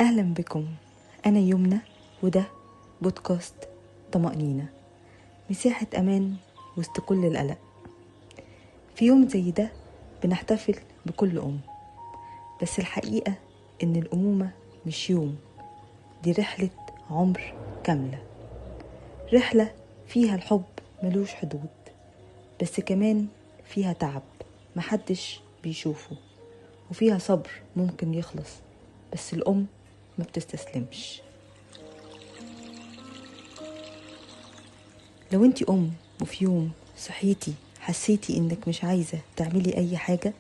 أهلا بكم، أنا يمنى وده بودكاست طمأنينة، مساحة أمان وسط كل القلق. في يوم زي ده بنحتفل بكل أم، بس الحقيقة إن الأمومة مش يوم، دي رحلة عمر كاملة، رحلة فيها الحب ملوش حدود، بس كمان فيها تعب محدش بيشوفه، وفيها صبر ممكن يخلص، بس الأم ما بتستسلمش. لو انتي أم وفي يوم صحيتي حسيتي انك مش عايزة تعملي أي حاجة،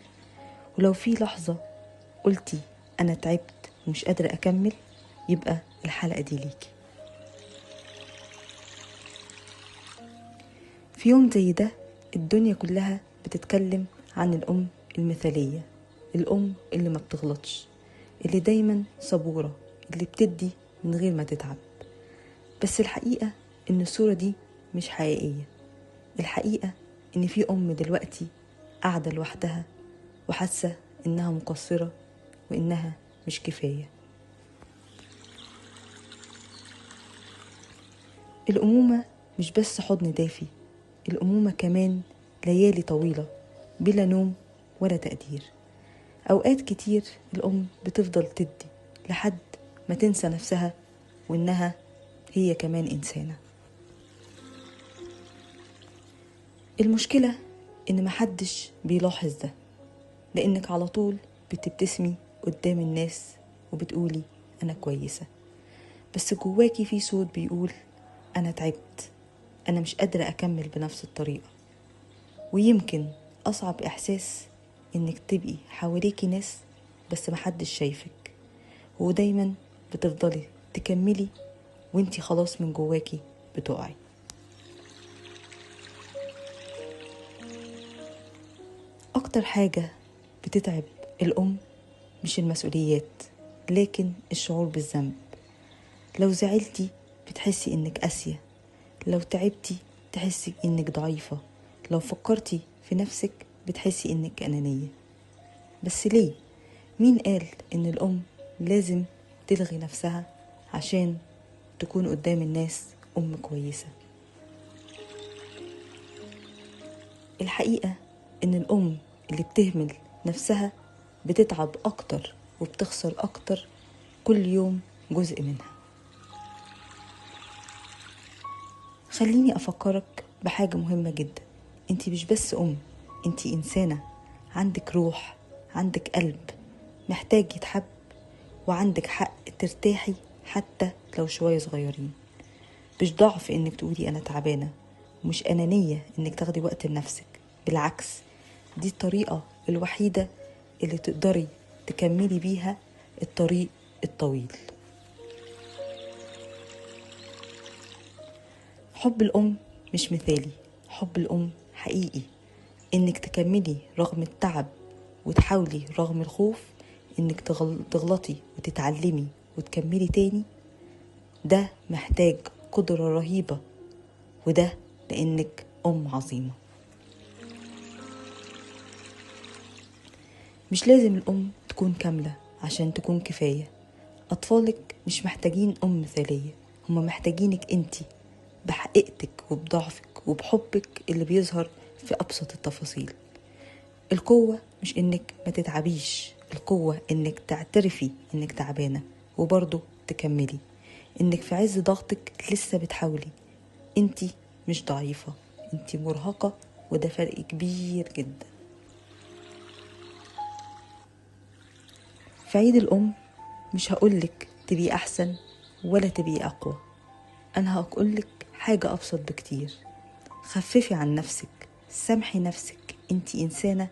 ولو في لحظة قلتي أنا تعبت ومش قادرة أكمل، يبقى الحلقة دي ليكي. في يوم زي ده الدنيا كلها بتتكلم عن الأم المثالية، الأم اللي ما بتغلطش، اللي دايما صبورة، اللي بتدي من غير ما تتعب. بس الحقيقة إن الصورة دي مش حقيقية. الحقيقة إن في أم دلوقتي قاعدة لوحدها وحاسة إنها مقصرة وإنها مش كفاية. الأمومة مش بس حضن دافي، الأمومة كمان ليالي طويلة بلا نوم ولا تقدير. أوقات كتير الأم بتفضل تدي لحد ما تنسى نفسها وإنها هي كمان إنسانة. المشكلة إن محدش بيلاحظ ده، لأنك على طول بتبتسمي قدام الناس وبتقولي أنا كويسة، بس جواكي في صوت بيقول أنا تعبت، أنا مش قادرة أكمل بنفس الطريقة. ويمكن أصعب إحساس إنك تبقي حواليكي ناس بس محدش شايفك، ودايما بتفضلي تكملي وانتي خلاص من جواكي بتقعي. أكتر حاجة بتتعب الأم مش المسؤوليات، لكن الشعور بالذنب. لو زعلتي بتحسي إنك قاسية، لو تعبتي تحسي إنك ضعيفة، لو فكرتي في نفسك بتحسي إنك أنانية. بس ليه؟ مين قال إن الأم لازم تلغي نفسها عشان تكون قدام الناس أم كويسة؟ الحقيقة إن الأم اللي بتهمل نفسها بتتعب أكتر وبتخسر أكتر كل يوم جزء منها. خليني أفكرك بحاجة مهمة جدا، انتي مش بس أم، انتي إنسانة، عندك روح، عندك قلب محتاج يتحب، وعندك حق ترتاحي حتى لو شوية صغيرين. مش ضعف انك تقولي أنا تعبانة، ومش أنانية انك تاخدي وقت لنفسك، بالعكس دي الطريقة الوحيدة اللي تقدري تكملي بيها الطريق الطويل. حب الأم مش مثالي، حب الأم حقيقي، إنك تكملي رغم التعب وتحاولي رغم الخوف، إنك تغلطي وتتعلمي وتكملي تاني، ده محتاج قدرة رهيبة، وده لإنك أم عظيمة. مش لازم الأم تكون كاملة عشان تكون كفاية. أطفالك مش محتاجين أم مثالية، هما محتاجينك أنتي بحقيقتك وبضعفك وبحبك اللي بيظهر في أبسط التفاصيل. القوة مش إنك ما تتعبيش، القوة إنك تعترفي إنك تعبانة وبرضه تكملي، إنك في عز ضغطك لسه بتحاولي. أنتي مش ضعيفة، أنتي مرهقة، وده فرق كبير جدا. في عيد الأم مش هقولك تبقي أحسن ولا تبقي أقوى، أنا هقولك حاجة أبسط بكتير. خففي عن نفسك، سامحي نفسك، انتي إنسانة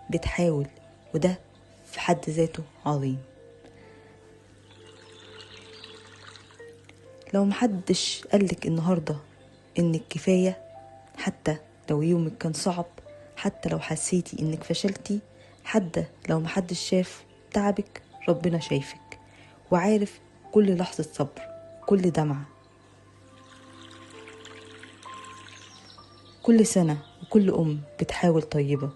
بتحاول، وده في حد ذاته عظيم. لو محدش قالك النهاردة إنك كفاية، حتى لو يومك كان صعب، حتى لو حسيتي إنك فشلتي، حتى لو محدش شاف تعبك، ربنا شايفك وعارف كل لحظة صبر، كل دمعة، كل سنة، وكل أم بتحاول طيبة،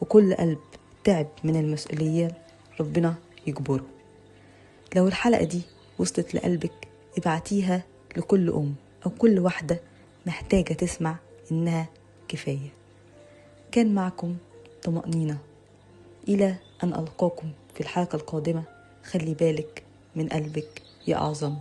وكل قلب تعب من المسؤولية ربنا يجبره. لو الحلقة دي وصلت لقلبك ابعتيها لكل أم أو كل واحدة محتاجة تسمع إنها كفاية. كان معكم طمأنينة، إلى أن ألقاكم في الحلقة القادمة. خلي بالك من قلبك يا أعظم